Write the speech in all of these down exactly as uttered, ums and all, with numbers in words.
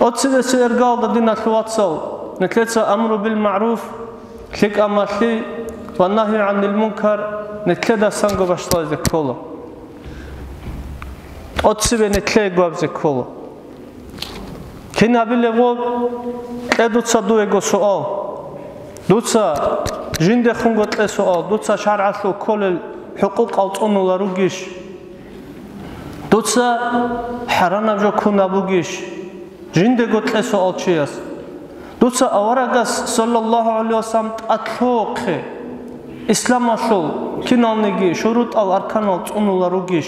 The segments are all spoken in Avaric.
ТӀоцебесеб иргаялда, диналъул вацал, нилъеца амру бил магӀруф, лъикӀаб малъи, ва нагью гӀанил мункар нилъедасанго башлагьизе ккола. ТӀоцебе нилъее гвабзе ккола. Кин абилеб гъоб? Кье дуца дуего суал. Дуца жиндехунго кье суал. Дуца шаргӀалъул кколел хӀукъукъал цӀунула ругищ? Дуца хӀаранаб жо ккуна бугищ? Жиндего кье суал чияс. Дуца аварагас, саллаллагьу гӀалайгьи вассалам, тӀадлъухъе исламалъул киналниги шурутӀал, арканал цӀунула ругищ?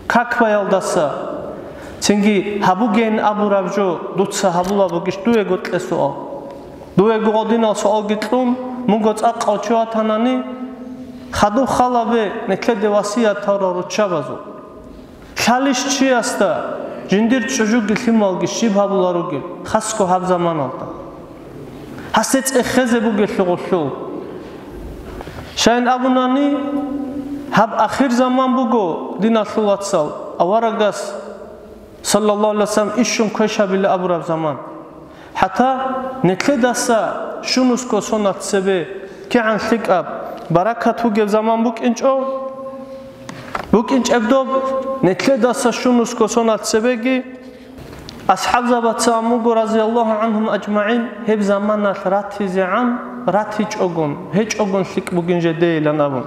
Как баялдаса? Цинги гьабугейин абураб жо дуца гьабула бугищ? Дуего кье суал. Дуего гъодинал суалги кьун, мунго цӀакъав чи ватанани, хадуб халабе нилъеде васият гьарурал руччабазул. Лъалищ чиясда жиндир чӀужуги лъималги щиб гьабуларугел, хасго гьаб заманалда? Гьасде цӀехезе бугелъул гъулъул. Щайин абунани, гьаб ахир заман буго, диналъул вацал, аварагас, саллаллагьу гӀалайгьи вассалам, ишшун квешабила абураб заман. ХӀатта нилъедаса щунусго соналъ цебе кигӀан лъикӀаб, баракат бугеб заман букӀинчӀо, букӀинчӀеб доб, нилъедаса щунусго соналъ цебеги асхӀабзабаца амуго, разияллагьу гӀангьум ажмагӀин, гьеб заманалъ ратизегӀан, ратичӀогун, гьечӀогун лъикӀ бугин жедейилан абун.